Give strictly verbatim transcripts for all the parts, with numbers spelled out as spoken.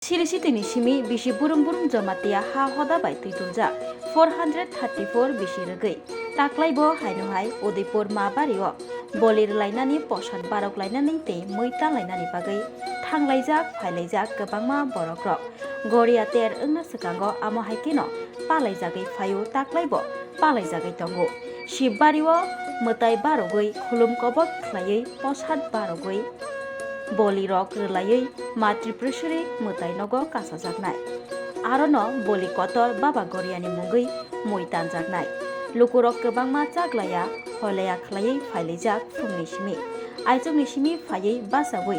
Siri sitini simi bisi burum burum Jamatia ha hoda bai twi tuljak four hundred thirty four bisi rwgwi. Taklai bo haino hai Udaipur ma bario boli rwlainani, posad barok lainani tei mui tanlainani bagwi thanglaijak phailaijak kwbangma borokrok. Goria ter wngna swkango amo hai kheno palaijagwi phaio, taklai bo palaijagwi tongo. Shibbario mwtai barogwi khulum kobok khlaiwi posad barogwi bolirok rwlaiwi ma Tripureshwari mwtai nogo kasajaknai. Arono boli kotor Baba Goriani mungwi mui tanjaknai. Lukurok kwbangma chaklaiya hoilaiya khlaiwi phailaijak phungni simi. Aichukni simi phaiwi bachaui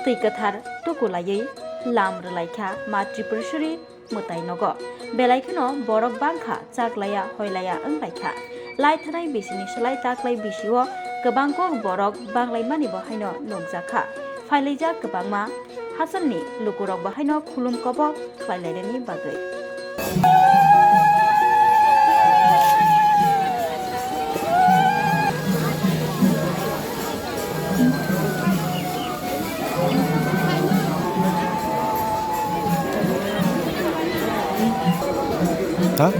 twi kwthar tukulaiwi lam rwlaikha ma Tripureshwari mwtai nogo. Belai kheno borok bangkha, chaklaiya hoilaiya wnglaikha. Lai thanai bisini slai taklai bisio kwbang kok borok banglaimani bo haino nukjakha. Phailaijak kwbangma hasalni lukurok bo haino khulum kobok khlailainani bagwi. Ha?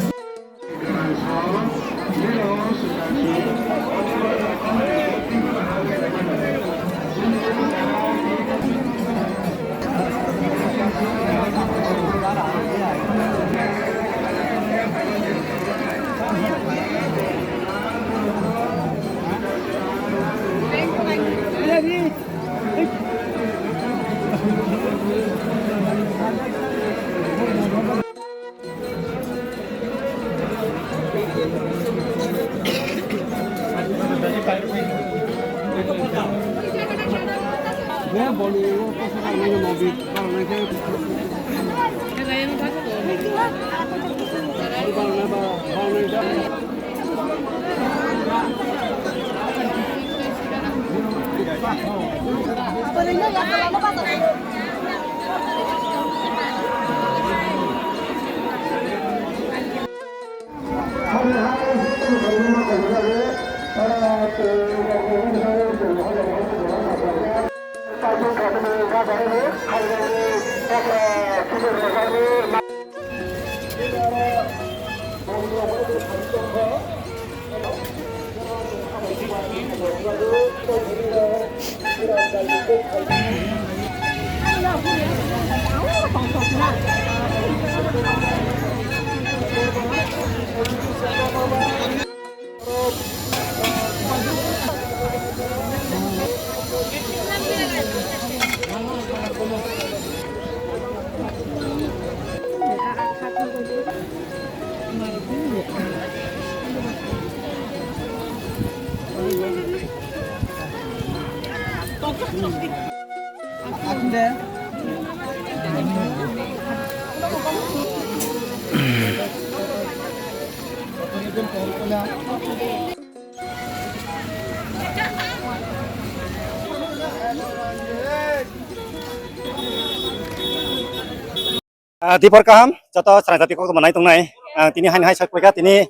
Ah, dibor kaham, joto chwrai jati kok manai tongnai. Ah, tini haino hai sak paikha, tini,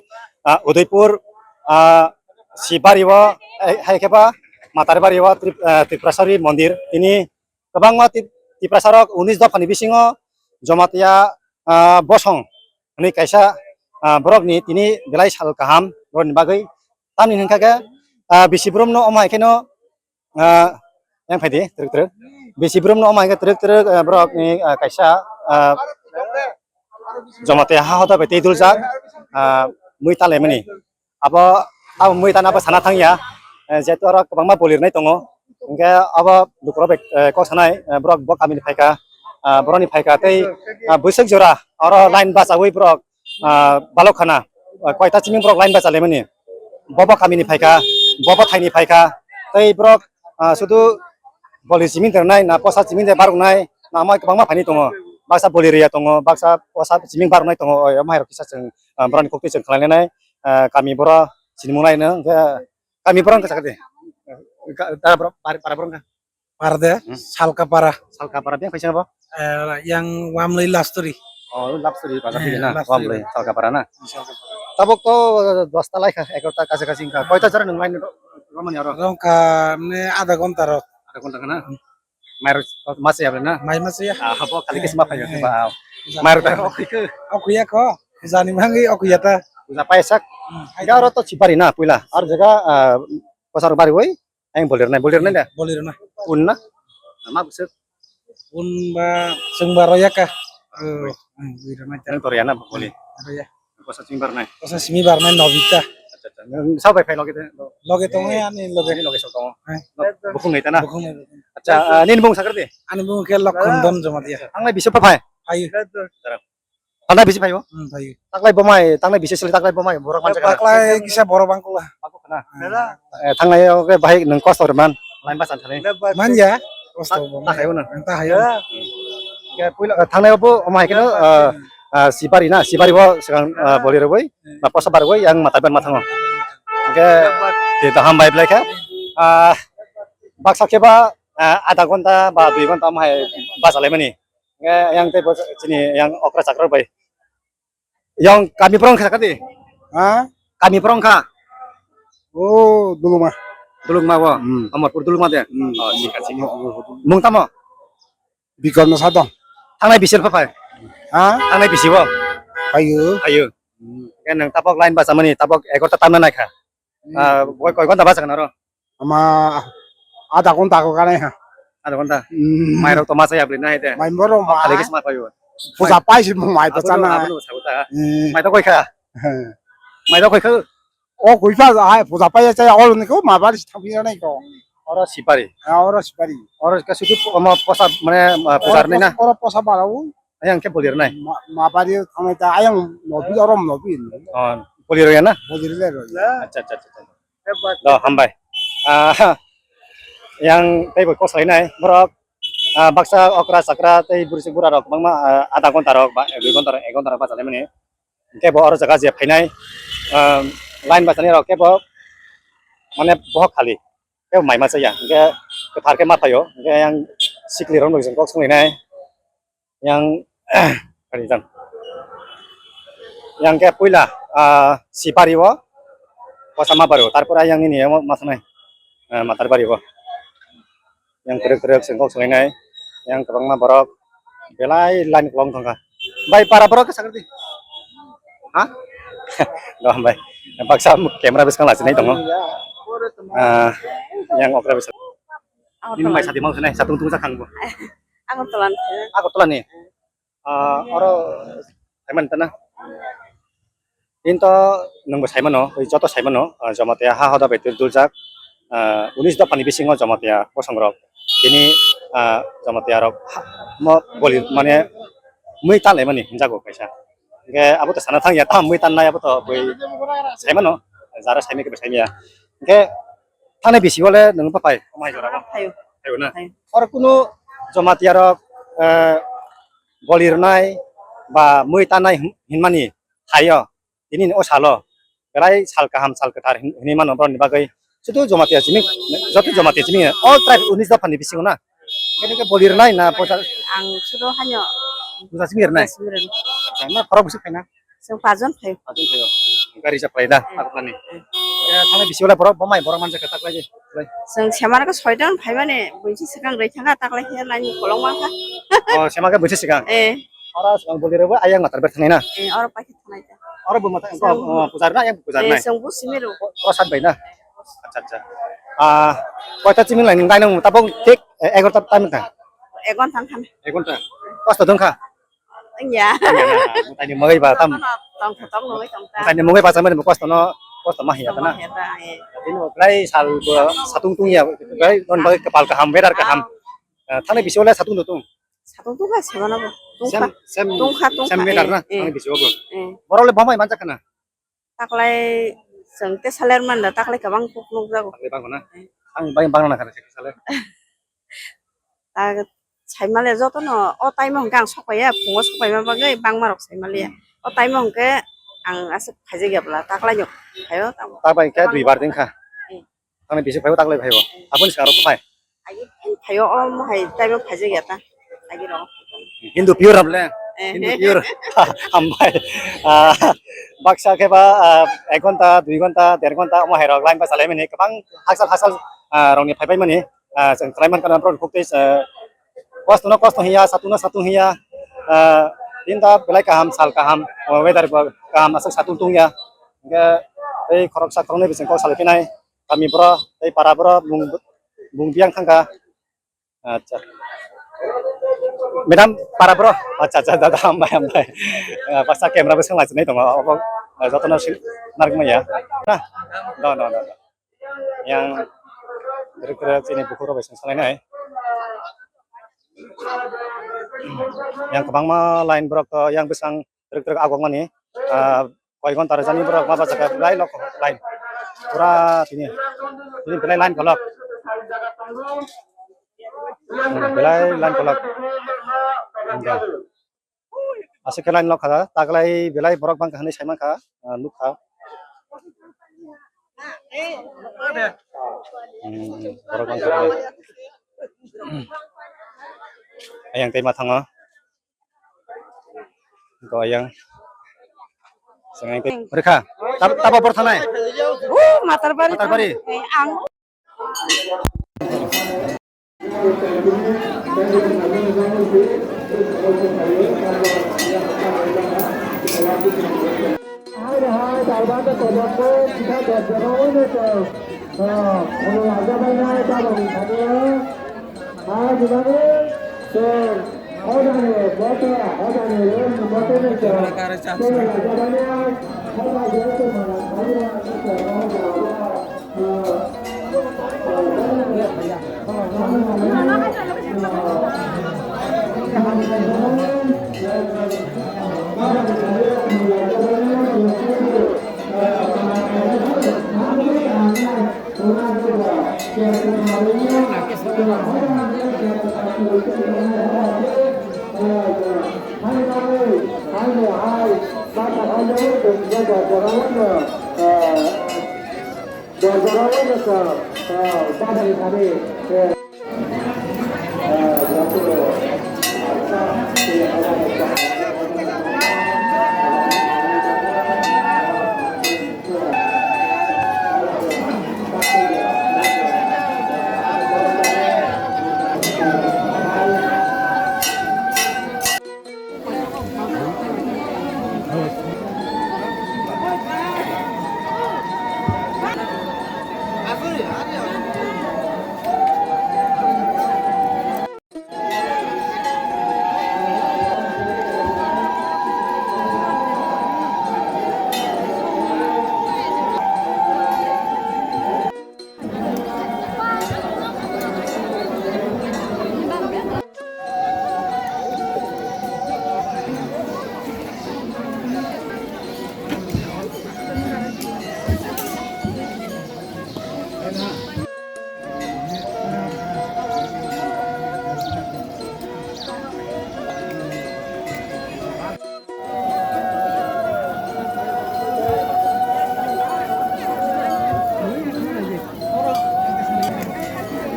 ah, Udaipur, ah, Sibari o, eh, hai khe ba Matarbari o Trip-, ah, Triprasari mondir. Tini kwbangma Tip-, Tiprasa rok unis dopha ni bisingo Jamatia, ah, bosong hwnwi kaisa, ah, borok ni tini belai sal kaham borok ni bagwi. Tamni hwnkha khe, ah, bisi brum no omo hai kheno, ah, yang phaidi twrwk twrwk. Bisi brum no omo hai khe twrwk twrwk, ah, borok ni, ah, kaisa, ah, Jamatia ha hoda bai tei duljak, ah, mui talaimani. Abo, abo mui tana abo sana thangya, eh, jehetu oro kwbangma boli rwnai tongo, hwnkhe abo lukurok bai, eh, kok sanai, eh, borok bo kamini phaikha, ah, borokni phaikha tei, ah, bwswk jora oro line bachaui borok, ah, balok khana, ah, koita chiming borok line bachalaimani, bobo kamini phaikha, bobo thaini phaikha, tei borok, ah, sudu boli chiming rwnai na posa chiming de baroknai na amai kwbangma phaini tongo, baksa boli rwya tongo, baksa posa chiming baroknai tongo, oi, omo hai rok kisa chwng, ah, borokni koktwi chwng khlainai, ah, kami boro sinimung laino, hwnkhe kami borok wngkha sakhe de. Ka-, ta borok, para, para borok wngkha? Para de, hmm. Salka para. Salka para, biyang kaisa bo? Eh, yang Wamloi Lasturi. Oh, Lasturi, para eh, de na, Lasturi. Wamloi, Salka para na. Salka para. Tabok to dosta laikha, egarota kacha kachi wngkha. Koita jora nwng line ro-, romani aro? Rongkha, mane adha ghonta ro. Adha ghonta khana? Hmm. Mairo masa ya na? Mai masa ya. Ah, bo kali kisma phayo ba. Mairo ta okhuya ko. Jani mangi okhuya ta. Puja paisak. Ga oro to sibari na puila. Ar jaga, ah, pasar bari woi. Ang bolir nai, bolir nai da. Bolir na. Un na. Ma busuk. Un ba sengba roya ka. Oh, ang bolir nai. Ang toriya na boli. Roya. Kosa simi bar nai. Kosa simi bar nai Nobita. Acha acha. Sa bai phai loge de. Loge tongo ani loge. Ani loge sok tongo. Hai. Bukhung nai ta na. Bukhung nai. Acha, ah, nini bung sakar de. Ani bung ke Lokhondon Jamatia. Ang nai bisa pa phai. Hai. Tara. Tangnai bisi phaio? Hmm, phaio. Taklai bomai, tangnai bisi sili taklai bomai, borok manjak. Taklai kisa borok bangkula. Bangkuk khna. Hmm. Eh, thangnai o ke bahai nwng kosto rwman. Line bus thani. Manja. Kosto ta-, bomai. Ta hayo na. Ta hayo. Ya. Ke puila, eh, thangnai bo omai keno, eh, eh, sibari na, sibari bo segang, eh, boli rwboi. Na posa bar boi yang mata ben mathango. Ke ti taham bai blai khe. Ah, baksa khe ba, eh, adha ghonta ba dui ghonta omai bus alaimani. Nge yang tei bo chini yang okra chakra bai. Yang kami porong kha kati? Ha? Kami porong kha? Oh, Duluma. Duluma bo? Hmm. Amarpur Duluma de? Hmm. Oh, sika sika. Oh, oh, oh. Mung tamo? Bikor no sadong. Thangnai bisil pa pai? Ha? Thangnai bisi bo? Ayo. Ayo. Hmm. Kan nang tapok line bus amani, tapok egarta tamna nai kha. Hmm. Ah, koi, koi ghonta bus kan aro? Ama adha ghonta ko kanai ha. Adha ghonta? Hmm. Mai rok to masa ya bri nai de. Mai borok ma. Khali kis ma payo. Puja pai si mai to chana. Abo no sa uta. Hmm. Mai to koi kha. Hmm. Mai to koi kha. O koi pa hai puja pai ya cha ol ni ko ma bari si thang ya nai ko. Oro sipari. Ha, oro sipari. Oro ka sudu omo posa mane, ah, puja nai na. Oro posa barau. Ayang ke bolir nai. Ma, ma bari thangnai ta ayang nobi oro nobi. Oh, bolir ya na? Bolir le ro. Acha acha acha. Do hambai. Ah, yang tei bo koslai nai borok, ah, baksa okra chakra tei bwrwi bura rok bangma, ah, adha ghonta rok ba dui ghonta rok ek ghonta rok bachalaimani. Kebo oro jaga je phainai, ah, line bachani rok kebo mane bohok khali. Kebo mai masa ya. Hingke kwthar khe ma phaio. Hingke yang sikli rok bai kok songwi nai. Yang, kari jang. Yang ke puila, ah, sipari o, kosa ma bari o, tarpore yang ini yang ma sanai, ah, matar bari o. Yang kerek kerek sengkok selainai, yang kwbangma borok belai line kolong thangkha. Bai para borok ke sakri di. Ha? Doh bai. Baksa camera bwskang lasinai tongo. Ah, yang okra bwskang. Ini mai sadi mau sanai, satung tung sakang bo. Agartala ni. Agartala ni. Ah, oro saiman tana. Tinto nwngbo saimano, oi joto saimano, ah, Jamatia ha hoda bai duljak, ah, unis dophani bisingo Jamatia bosongrok. Tini, ah, Jamatia rok ha-, mo boli mane mui tanlaimani hinjago kaisa. Hingke abo to sana thangya, tamo mui tannai abo to bui saimano, jara saimani kebo saimya. Hingke thani bisi bole nwng papai, omo hai jora bo. Phaio. Phaio na? Phaio. Oro kunu Jamatia rok, eh, boli rwnai ba mui tanai hin-, hinmani haio. Tini o salo, belai sal kaham, sal kwthar hin-, hinui mano borokni bagwi. Joto Jamatia simi, joto Jamatia simi, all tribe unis dophani bisingo na. Kene ke boli rwnai na poisa? Ang sudo hanyo. Poisa simi rwnai? Simi rwnai. Acha, na khorok bwswk khaina? Chwng pajon phaio. Pajon phaio. Gari sa phaida, eh, akwlani. Eh. Ya, thana bisi wala borok, bomai borok manja khe taklai je. Chwng semana khe soitan phaimani, buisi swkang rwi thangkha, taklai khe laini kolong mankha. Oh, semana khe buisi swkang? Eh. Ora swkang boli rwbo, ayang matar ber thanai na? Eh, oro paikhe thanai ta. Oro bo mata, oh, pujar na, ayang pujar na? Eh, chwng bo simi rw. Prosad bai na? Acha, acha. Ah, koita chiming lai nang dai nang tabok thik, eh, egarta time ta? Egon thang khan. Egon ta? Kosto dong kha? Wngya. Tani mungwi ba tam. Tong tong nungwi tong ta. Tani mungwi ba samani kosto no, kosto ma hiya ta na. Tong ma hiya ta, eh. Ini bo belai sal bo satung tung ya, belai non bagai kepal kaham, weather kaham. Ah. Eh, thani bisi wala satung tung. Satung tung kha, sema na bo. Tung kha. Sem, sem, tung kha, tung sem kha, weather eh, na, eh, thani bisi wala. Eh. Borok le bomai manjak khana. Taklai chwng te saler manda, taklai kwbang kuk nukjago. Taklai bangkha na? Eh. Ang bai bangna kha se saler. Ta saimale jotono o time o hwnkhe ang sokpaiya, phungo sokpaima bagwi bangma rok saimaliya. Hmm. O time o hwnkhe ang aswk khaijak ya bwla, taklai no phaio tamo. Ta bai khe kwbang dui bar din kha. Eh. Thani bisi phaio taklai phaio. Eh. Aboni swkang rok phai. Agi phaio o mohai time o phaijak ya ta. Agi rok. Hindu pure able. Eh. Hindu pure. Hambai. Ah, baksa khe ba, ah, ek ghonta, dui ghonta, der ghonta omo hai rok line bachalaimani kwbang hakchal hakchal, ah, rokni phaibaimani, ah, chwng khlaimankha borok khuk tei, ah, Kosto no kosto hiya, satung no satung hiya. Ah, din ta belai kaham, sal kaham, weather bo kaham, aswk satung tungya. Hingke tei khoroksa khoroknwi bising kok salai phinai, kami boro tei para boro bung, bung biyang thangkha. Acha. Madam, para boro? Acha, acha, dada, hambai, hambai. Ah, pasa camera bwswk naisinai tongo, obo, ah, jotono si narwkmaya. Na? No, no, no, no. Yang kwrwk kwrwk chini bukhuk rok bai swng salainai. Yang kwbangma line borok to yang bwsang twrwk twrwk agokmani, ah, koi ghonta rwjani borok ma bachakha belai nok line. Pura tini, tini belai line kolok. Hmm, belai line kolok. Hingkha. Aswk khe line nok kha, taklai belai borok bangkha hinwi sai mankha, ah, nukha. Hmm, borok bangkha hinwi. Ayang tei ma thango. Go ayang. Sangai tei. Rekha, tab-, tabo bor thanai? Uh, Matarbari. Matarbari? Eh, ang.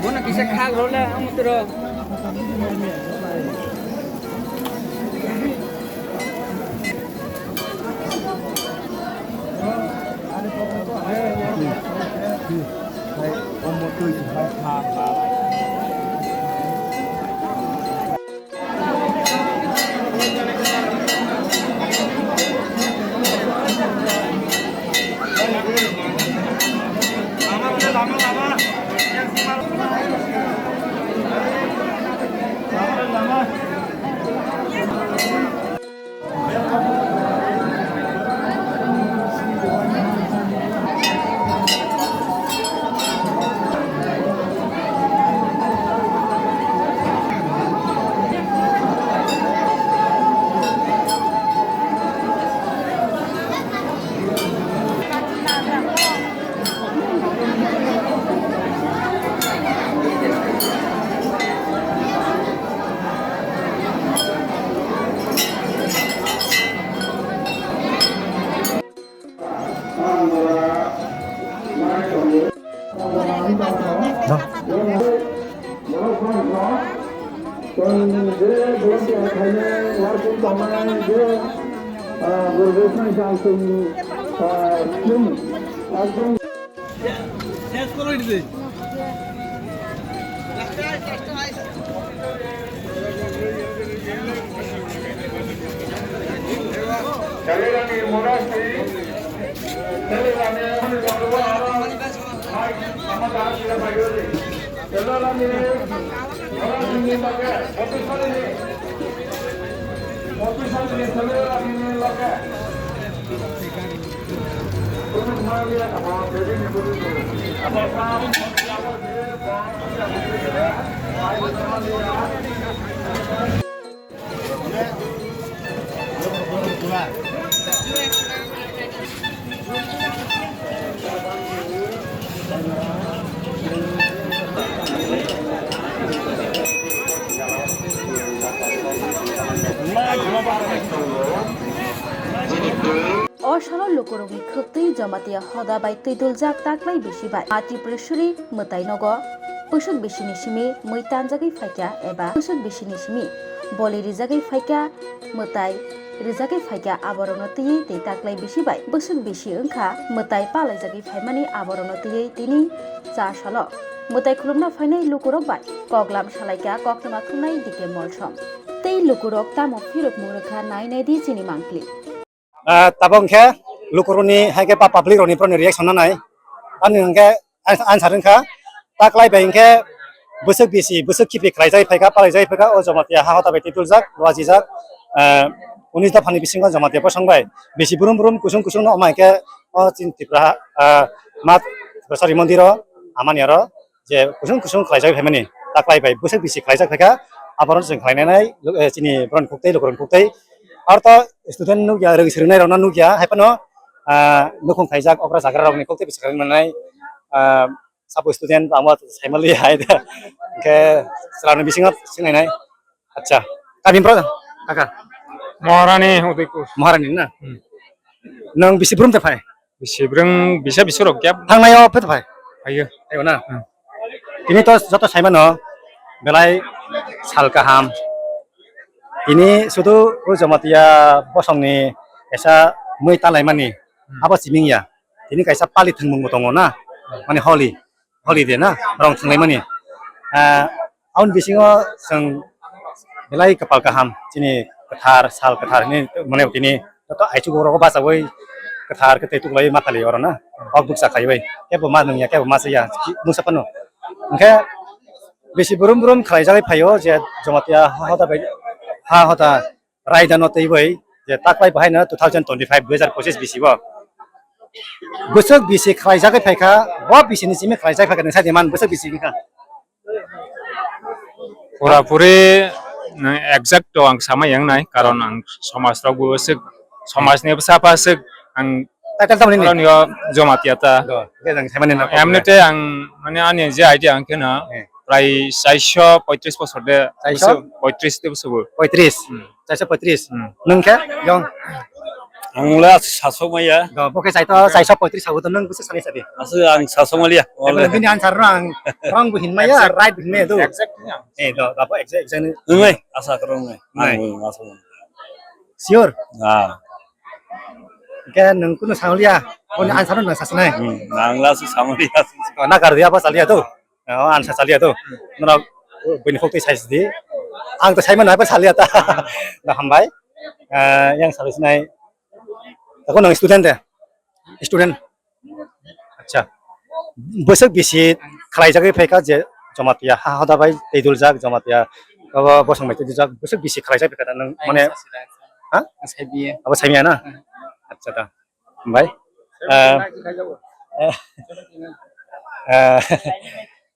Bono kisa khak rwla, ang toro. O salo lukurokni khwktwi Jamatia hoda bai twiduljak taklai bisi bai. A Tripureshwari mwtai nogo bwswk bisini simi mwi tanjagwi phaikha eba bwswk bisini simi boli rijagwi phaikha, mwtai rijagwi phaikha aborokno twiwi tei taklai bisi bai bwswk bisi wngkha mwtai palaijagwi phaimani aborokno twiwi tini cha salo mwtai khulumna phainai lukurok bai koklam salaikha koktwma thumnai D K Molsom. Tei lukurok tamo phirokmung rwkha nai naidi chini mangpli. Ah, tabok hwnkhe lukurokni hai khe ba public rokni borokni reaction nanai. Ani hwnkhe answer wngkha, taklai bai hwnkhe bwswk bisi, bwswk khibi khlaijagwi phaikha, palaijagwi phaikha, o Jamatia ha hota bai twiduljak, wajijak, ah, unis dophani bisingo Jamatia bosong bai bisi brum brum kusung kusung no, omo hai khe o chini Tripura, ah, ma, sorry, mondiro, amani aro je kusung kusung khlaijak phaimani, taklai bai bwswk bisi khlaijak phaikha, aborok chwng khlainai nai, eh, chini borokni khuktwi, lukurokni khuktwi. Aro to student nukya, rwng swrwngnairokno nukya, hai phano, ah, nukhung khaijak okra chakrarokni khuktwi bwswk khlainai, ah, sabo student amo saimali hai da. Hwnkhe chwlani bisingo swngnainai. Acha, kami bro, kaka? Maharani Udaipur. Maharani na? Hmm. Nwng bisi brum te phai? Bisi brum, bisa bisi rok kya? Thangnai o phe phai? Ayo. Ayo na? Hmm. Tini to joto saimano belai sal kaham. Tini sudu o Jamatia bosongni esa mui talaimani. Hmm. Abo siming ya. Tini kaisa pali thwngmung bo tongo na? Hmm. Mane holi. Holiday na, rong thwnglaimani. Ah, aboni bisingo chwng belai kwpal kaham, chini kwthar, sal kwthar hinwi mane tini joto aichugo rogo bachaui kwthar khe tei tuklaiwi ma khali oro na, kok bukcha khaiwi, kebo ma nungya, kebo ma chaya, mungsa phano. Hwnkhe bisi brum brum khlaijagwi phaio je Jamatia ha hota bai, ha hota raida no twiwi je taklai bahai no two thousand twenty-five, dui hajar pochis bisi o bwswk bisi khlaijagwi phaikha, bo bisi ni simi khlaijak phaikha, nwng sai di man bwswk bisi wngkha? Pura puri, mm, exact to ang samai yang nai, karon ang somaj rok bo bwswk, somaj ni bwsa phaswk ang Title tamo nini? Karon yo Jamatia ta. Do, de nang sai mani na. Emni te ang mane ani je idea ang kheno Eh. prai chaiso poitris bosor de. Chaiso? Bwswk poitris de bwswk bo. Poitris. Hmm. Chaiso poitris. Hmm. Nwng khe? Yong. Ang le aswk sasok maya. Do, bo khe chaito chaiso poitris sabo to nwng bwswk sani sadi? Aswk ang sasok maliya. Ebo bini answer no ang wrong bo hin maya, right bo hin maya do. Exact ni ang. Eh, do, do, exact, exact ni. Nwng asa kwrwng nai. Nai. Nwng asa. Sure? Ah. Khe nwng kunu sanglia, oni answer no nang sasinai. Hmm, nang la su sanglia. Oh, na kar dia apa salia tu? Oh, answer salia tu. Nora bini hokti size di. Ang to saimano apa salia ta. Na hambai. Eh, yang salis nai. Aku nang student ya? Student. Acha. Bwswk bisi khlaijagwi phaikha je Jamatia ha hoda bai tei duljak Jamatia abo bosong bai tei duljak bwswk bisi khlaijak phaikha nwng mane ha? Abo saimya na? Acha ta. Hambai. Eh, eh,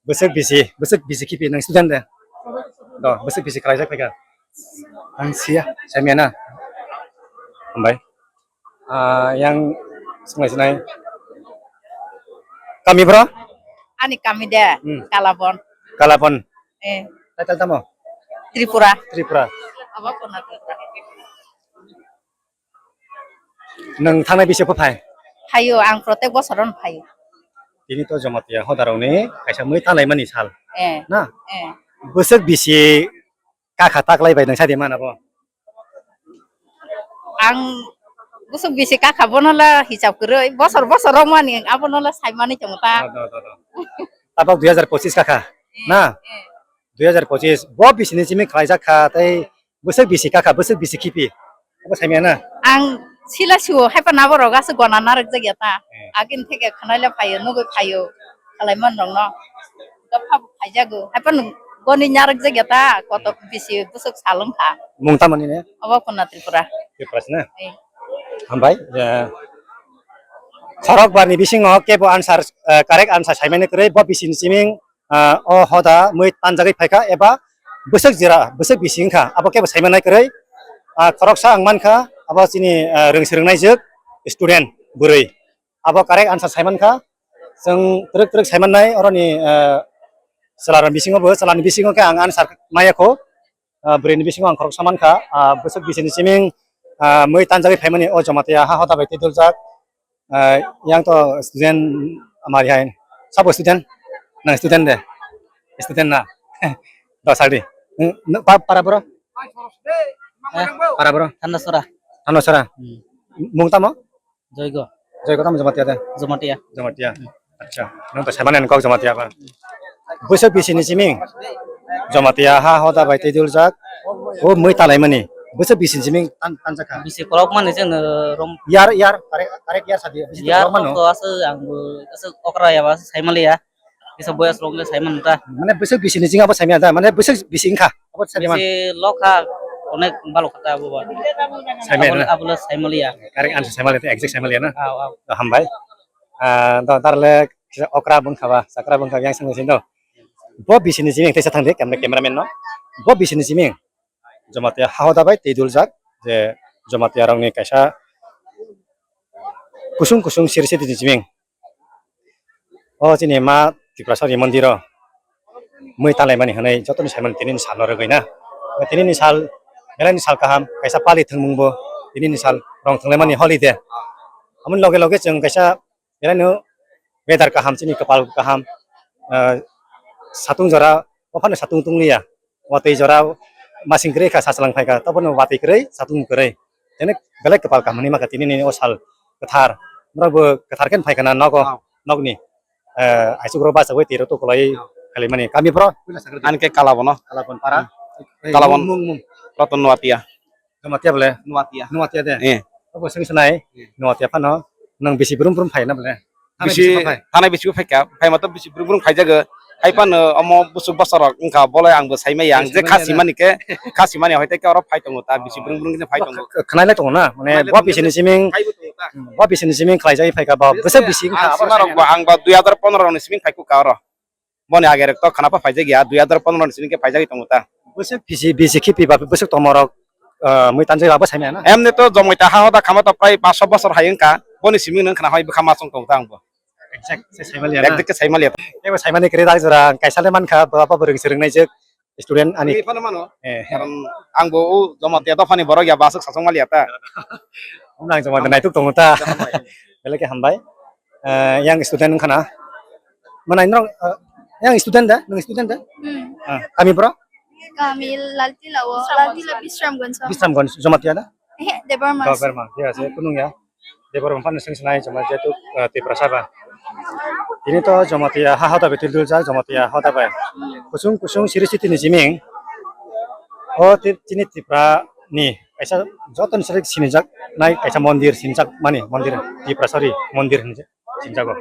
bwswk bisi, bwswk bisi khibi nwng student de? Do, bwswk bisi khlaijak phaikha? Ang siya. Saimya na? Hambai. Ah, yang sungai sungai. Kami bro? Ani kami de, Hmm. Kalabon. Kalabon. Eh. Title tamo? Tripura. Tripura. Abo Kona Tripura. Nwng thangnai bisi pho phai? Phaio, ang protek bosor on phaio. Tini to Jamatia hodarokni kaisa mui talaimani sal. Eh. Na? Eh. Bwswk bisi kakha taklai bai nwng sadi mana bo? Ang bwswk bisi kakha bono la hisab kwrwi, bosor bosor romani abono la saimani tongo ta. Do, do, do, do. Tabok dui hajar pochis kakha, Eh, na? Eh. Dui hajar pochis, bo bisini simi khlaijak kha, tei bwswk bisi kakha, bwswk bisi khipi, abo saimya na? Ang Sila siwo, haiphano aborok aswk gona narwkjak ya ta. Eh. Agini theke khwnaile phaio, nugwi phaio, khalaimanrokno. Dopha bo phaijago, haiphano goni narwkjak ya ta, koto bisi bwswk sal wngkha. Mung tamo nini? Obo Purna Tripura. Tripura se na? Eh. Hambai, eh, khorok barni bisingo kebo answer, eh, correct answer saimani kwrwi, bo bisini siming, ah, o hoda mui tanjagwi phaikha eba bwswk jera, bwswk bisi wngkha, abo kebo saimanai kwrwi. Ah, khoroksa ang mankha, abo chini, ah, rwng swrwngnaijwk student bwrwi. Abo correct answer saimankha. Chwng twrwk twrwk saimannai oroni, ah, chwlarokni bisingo bo, chwlarni bisingo khe ang answer maya kho. Ah, bwrwini bisingo ang khoroksa mankha, ah, bwswk bisini siming, ah, mui tanjagwi phaimani o Jamatia ha hoda bai tei duljak. Ah, yang to student amari hai. Sabo student? Nang student de? Student na? Dos aldi. Nung, nung, pa-, para bro? Eh? Para bro? Thandasora. Thandasora? Hmm. Mung tamo? Joigo. Joigo tamo Jamatia de? Jamatia. Jamatia. Hmm. Acha, nung to saimani kok Jamatia ba. Bwswk bisini siming? Jamatia ha hoda bai tei duljak. O mui talaimani. Bwswk bisini siming tan-, tanjakha. Bisi kolok mani chwng rom. Yar, yar, correct, correct yar sadi. Bisi yar kolok mano. To aswk ang bo aswk okra ya ba aswk saimali ya. Kisa boyas rok le saiman ta. Mane bwswk bisini ching abo saimya da. Mane bwswk bisi wngkha. Abo saimya man. Bisi lokha onek balok kha ta abo ba. Saimya abo na? Abo le saimali ya. Correct answer saimali ta, exact saimali ya na? Aw, aw. To hambai. Ah, to tarle kisa okra bwngkha ba, sakra bwngkha yang sangwi sindo. Bo bisini ching tesa thangdi camera, cameraman no. Bo bisini ching Jamatia ha hoda bai tei duljak je Jamatia rokni kaisa kusung kusung siri siri ni chiming. O chini ma Tiprasari mondiro mui talaimani hwnwi jotoni saimani tinini salno rwgwi na. Tinini sal, belai ni sal kaham, kaisa pali thwngmung bo tinini sal rong thwnglaimani holiday. Amoni loge loge chwng kaisa Belai no weather kaham, chini kwpal kaham, ah, satung jora, o phano satung tong liya, watwi jora masing kwrwi kha, sachwlang phai kha, tobono watwi kwrwi, satung kwrwi, tini belai kwpal kaham hinwi ma kha tini nini o sal kwthar, norok bo kwthar khe phai kha na nogo, nokni, eh, aichugrok bachawi twi rok tukulai khalimani kami phoro. Ani khe Kalabon o. Kalabon para. Kalabon. Mung, mung, mung. Ratan Nuatia. Nuatia bole? Nuatia. Nuatia de? Eh. Obo swng sanai, eh. Nuatia phano, nang bisi brum brum phai na bole? Bisi, thanai bisi phai kha, phai ma to bisi brum brum phai jago. Hai phano omo busuk bosor rok wngkha, bole ang bo sai maya, ang je kha simani khe, kha simani hoi te khe oro phai tongo ta, bisi brum brum khe phai tongo. Khwnai lai tongo na, mane bo bisi ni siming, bo bisi ni siming khlai jai phai kha, bo bwswk bisi wngkha, ang sima rok bo, ang bo dui hajar pondro rok ni siming phai kha oro. Boni age rok to khana pa phaijak ya, dui hajar pondro ni simi khe phaijagwi tongo ta. Bwswk bisi, bisi khipi ba bwswk tongma rok, ah, mui tanjak abo saimaya na? Emni to Jamatia ha hoda khama to prai paanch sho bosor hai wngkha. Boni simi nwng khana hoi bwkha ma chwng tongo ta ang bo. Exact se saimaliya na? Exact khe saimaliya. Ebo saimani kwrwi dak jora kaisa le mankha, bo abo bwrwng swrwng naijak student ani. Ani phano mano. Eh. Karon ang bo o Jamatia dophani borok ya, bo aswk sachwng maliya ta. Omo nang Jamatia naituk tongo ta. Belai khe hambai. Eh, yang student wngkha na? Manai norok, eh, yang student da? Nung student da? Hmm. Ah, kami bro? Kami Laltila o, Laltila Bisramganj o. Bisramganj, Jamatia da? Eh, Debbarma. Debbarma, ya, saya kunung ya. Debbarma pan sing senai Jamatia tu, eh, Tiprasa ba. Ini to Jamatia ha hoda betul dul ja, Jamatia hoda ba. Kusung kusung siri siti ni jiming. O ti-, tini Tripura ni kaisa joto ni sari sinijak nai kaisa mondir sinijak mani mondir Tiprasari mondir hinjak. Sinjago.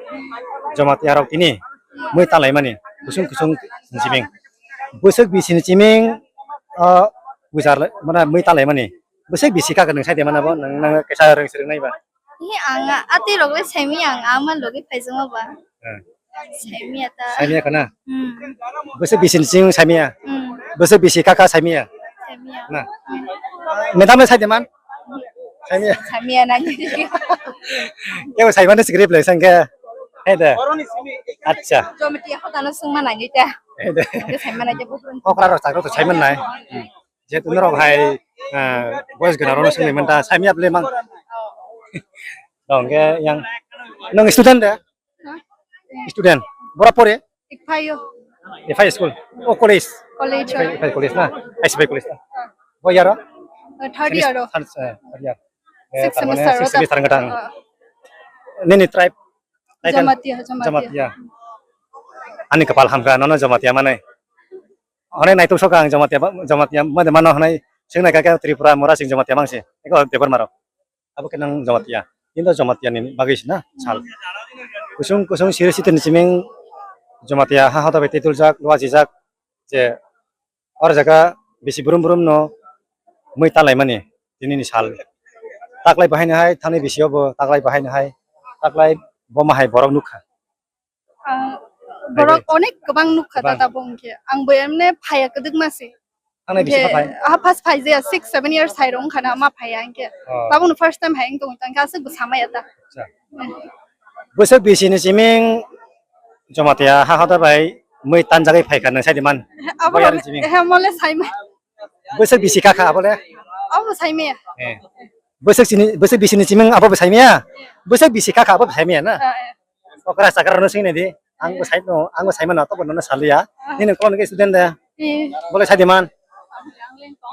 Jamatia rok tini mui talaimani kusung kusung jiming. Bwswk bisi ni chiming, ah, bujar le-, mana mui talaimani. Bwswk bisi kaka nung sai de mana bo nung, nung kaisa rwng swrwng nai ba. Hi ang a-, atwi rok le saimi ang ama logi phaijama ba. Hmm. Saimiya ta. Saimiya kana? Hmm. Bwswk bisi ni chiming saimiya? Hmm. Bwswk bisi kaka saimiya? Saimiya. Na. Hmm. Madam le sai de man? Saimiya. Saimiya na. Kebo saimano script le sangke. He de. Acha. Jamatia hotano sungma nangita. He de. Sangke saimana je bufrun. Okra rok chakro to saiman nai. Jehetu norok hai, eh, boys gana rok sungni manta saimiya ble mang. Dong ke yang nong student de? Student. Bora pore? Ikphaio. Iphai school. O college. College. Iphai, Iphai college na. Iphai college na. Bo yaro? Uh, third year o. Third, eh, third year. Eh, sixth semester. Sixth semester ngatang. Uh. Nini tribe? Jamatia, Jamatia. Jamatia. Ani kapal hamkha, nono Jamatia manai. Hwnai naituk soka ang Jamatia ba, Jamatia made mano hwnai. Sing nai kake Tripura, Mora sing Jamatia mangsi. Eko Debbarma rok. abo khe nang Jamatia. Kintu Jamatia ni bagwi se na sal. Kusung kusung siri sitini siming Jamatia ha hoda bai tei tuljak, luajijak je or jaga bisi brum brum no mui tanlaimani tini ni sal. Taklai bahai no hai thani bisi obo taklai bahai no hai taklai boma hai borok nukha. Ah, borok onek kwbang nukha da tabuk hwnkhe. Ang bo emne phaiya kwdwkma se. Thangnai bisi hwnkhe phai? Aha first phai jaya six seven years hai rok wngkha na ma phaiya hwnkhe. Oh. Tabukno first time hai wng tong tangkhe aswk bo samaya da. Acha. Bwswk bisi ni siming Jamatia ha hoda bai mui tanjagwi phaikha nang saidi man. Abo Boyar ni siming. He mole saima. Bwswk bisi kakha abole? Abo saimaya. Eh. Bwswk sini, bwswk bisi ni siming abo bo saimaya? Bwswk bisi kakha abo bo saimaya na? Ah, eh. Okra chakra no sing di. Ang bo sai no, ang bo sai mano to bono saliya. Nini kolon ke student da. Eh. Bole sai di man.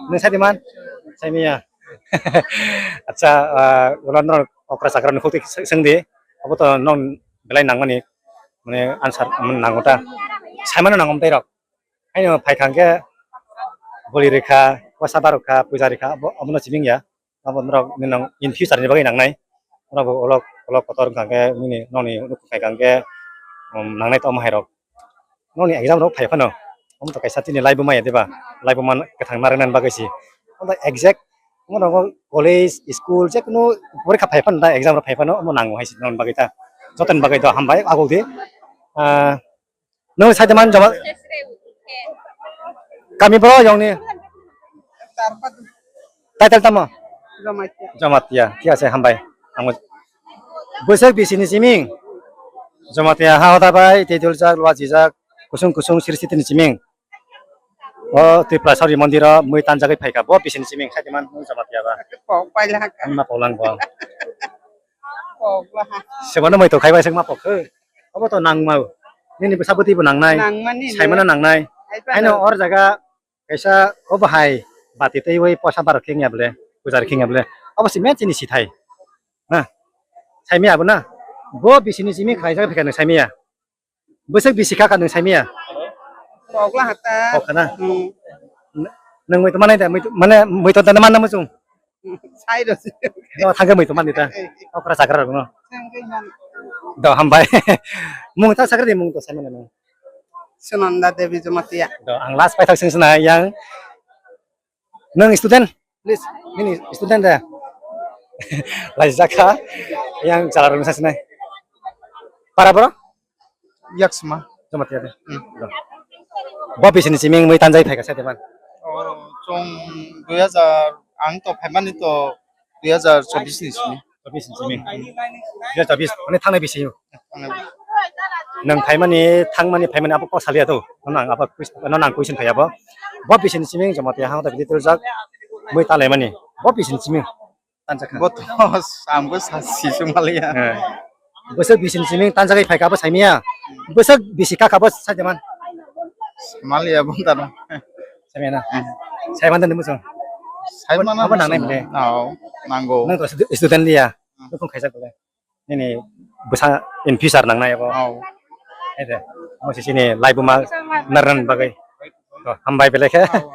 Nini sai di man. Sai miya. Acha, ah, ulan no okra chakra no khoti sing di. Abo to non belai nang mani. Mane answer nango ta. Sai mano nangom tai rok. Aino phai khang ke boli rikha, wasa barokha, puja rikha, abo, abono chiming ya. Abo norok nino in future ni bagwi nangnai. Norok bo olok, olok kotor wngkha khe nini nokni nukung khai kha khe, um, nangnai tongma hai rok. Nokni exam rok phai phano. Omo to kaisa chini life bo maya diba? Life bo man kwthang narwknani bagwi si. Omo to exact omo rok college, school, jekunu porikha phai phano da exam rok phai phano omo nango hai si nokni bagwi ta. Jotoni bagwi do hambai aguk di. Ah, Nung sai teman joma. Kami bro yong ni. Title tamo? Jamatia. Jamatia. Thik ase, hambai. Ang bwswk bisi ni siming. Jamatia ha hoda bai, tei duljak, lua jijak, kusung kusung siri siti ni siming. O Tripura Sauri mondir o mui tanjagwi phaikha. Bo bisi ni siming sai teman nung Jamatia ba. Kok paila. Ang ma polang bo. Kok ba. Sebano mui to khaibai sek ma pok. Obo to nangma. Nini bwsa bwtwi bo nangnai. Nangmani le. Saimano nangnai. Hai phano. Haino or jaga kaisa obo hai bati teiwi posa barok khengya bole, pujar khengya bole. Obo si me chini sithai. Na. Saimaya abo na. Bo bisini simi khlaijak phikha nang saimaya. Bwswk bisi kha kha nang saimaya. Kokla hata. Kokha na. Hmm. Nang mui to manai da, mui to, mane mui to da manna muchung. Sai rw si. No, thangkhe mui tongmani ta. Okra chakra rok no. Thangkhe man. Do, hambai. Mung ta sakra di, mung to sai mano. Sunanda Devi Jamatia. Do, ang last paithak sing sina yang. Nang student, please. Nini student da. Laijak kha. Yang chala rok sa sinai. Para bro? Yaksma. Jamatia de. Hmm. Bo bisini siming mui tanjai phaika sa teman. Oh, chong dui hajar, ang to phaimani to dui hajar chobbish ni simi. Chobbish ni siming. Dui hajar chobbish, mane thangnai bisi. Thangnai bisi. Nang phaimani, thangmani, phaimani abo kok salia to. Nang abo quiz, nang question phaiya bo. Bo bisini siming Jamatia ha ta bidi tuljak mui talaimani. Bo bisini siming. Tanjakha. Bo to samgo sa si sumaliya. Eh. Bwswk bisini siming tanjagwi phaikha abo saimaya. Bwswk bisi kakha bo sajaman. Maliya bo tano. Saimaya na. Hmm. Saiman dan muchung. Saiman abo nangnai mle. Nao, nango. Nang to stu-, student liya. Hmm. Nukung khaijak bole. Nini bwsa in future nangnai abo. Oh. Ede. Mo sisini life ma narnan bagwi. To hambai bele khe. Oh.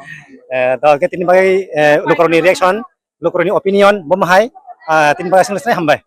Eh, to ke tini bagwi, eh, lukurokni reaction. Lukurokni opinion bo mahai, ah, tini bagwi aswk hambai.